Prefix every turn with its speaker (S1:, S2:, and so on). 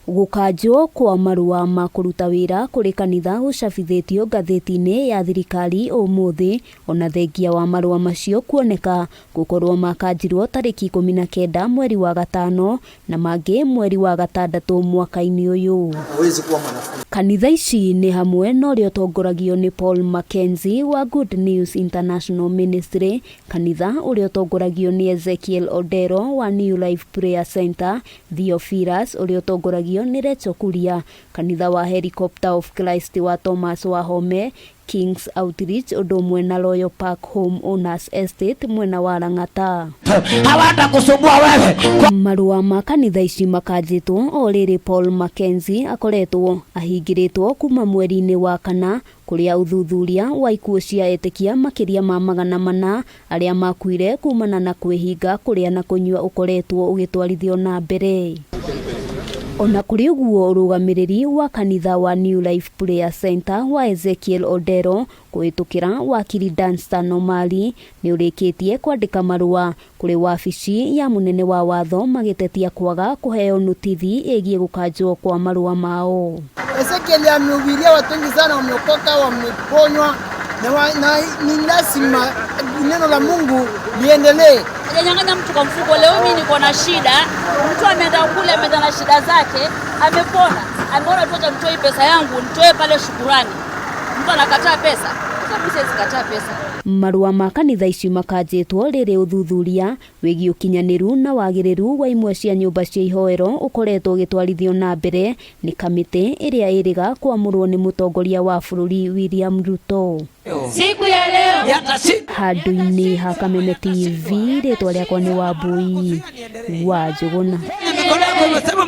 S1: Gũkanjwo kwa marũa ma kũruta wĩra kũrĩ kanitha gũcabithĩtio ngathĩti-inĩ ya thirikari ũmũthĩ ona thengia wa marũa macio kuoneka gũkorwo makanjirwo tarĩki 19 mweri wa gatano na mangĩ mweri wa gatandatũ mwaka-inĩ ũyũ.
S2: Hawezi kuwa mwanafunzi.
S1: Kanitha ici nĩ hamwe na ũrĩa ũtongoragio nĩ Paul Mackenzie wa Good News International Ministry, kanitha ũrĩa ũtongoragio nĩ Ezekiel Odero wa New Life Prayer Center, Theophilus ũrĩa ũtongoragio nĩ Rachel Kuria, kanitha wa Helicopter of Christ wa Thomas Wahome, Kings Outreach ũndũ ũmwe na Royal Park Home Owners Estate mwena wa Lang'ata.
S3: Hawatakusumbua wewe.
S1: Marũa ma kanitha ici makanjĩtwo o rĩrĩ Paul Mackenzie akoretwo ahingĩrĩtwo kuma mweri-inĩ wa kana kũrĩa ũthuthuria wa ikuũ cia etĩkia makĩria ma 400 arĩa makuire kumana na kwĩhinga kũrĩa na kũnyua ũkoretwo ũgĩtwarithio na mbere. Ona kũrĩ ũguo, ũrũgamĩrĩri wa kanitha wa New Life Prayer Center wa Ezekiel Odero kũhĩtũkĩra wakiri Danstan Omari nĩ ũrĩkĩtie kwandĩka marũa kũrĩ wabici ya mũnene wa watho magĩtetia kwaga kũheo notithi ĩgiĩ gũkanjwo kwa marũa mao.
S2: Ezekiel amehubiria watu wengi sana, wameokoka, wameponywa na ni lazima neno la Mungu liendelee.
S4: Hajanyang'anya mtu kwa mfuko. Leo mimi niko na shida, mtu ameenda kule, ameenda na shida zake, amepona, ameona tu acha nitoe pesa yangu, nitoe pale shukurani. Mtu anakataa pesa, sasa mimi siwezi kataa pesa.
S1: Marũa ma kanitha ici makanjĩtwo rĩrĩ ũthuthuria wĩgiĩ ũkinyanĩru na wagĩrĩru wa imwe cia nyũmba cia ihoero ũkoretwo ũgĩtwarithio na mbere nĩ kamĩtĩ ĩrĩa ĩrĩga kwamũrwo nĩ mũtongoria wa bũrũri William Ruto.
S4: Siku ya leo
S1: Handũ-inĩ ha Kameme TV, rĩtwa rĩakwa nĩ Wambui wa Njũgũna.
S3: Mikono yako imesema.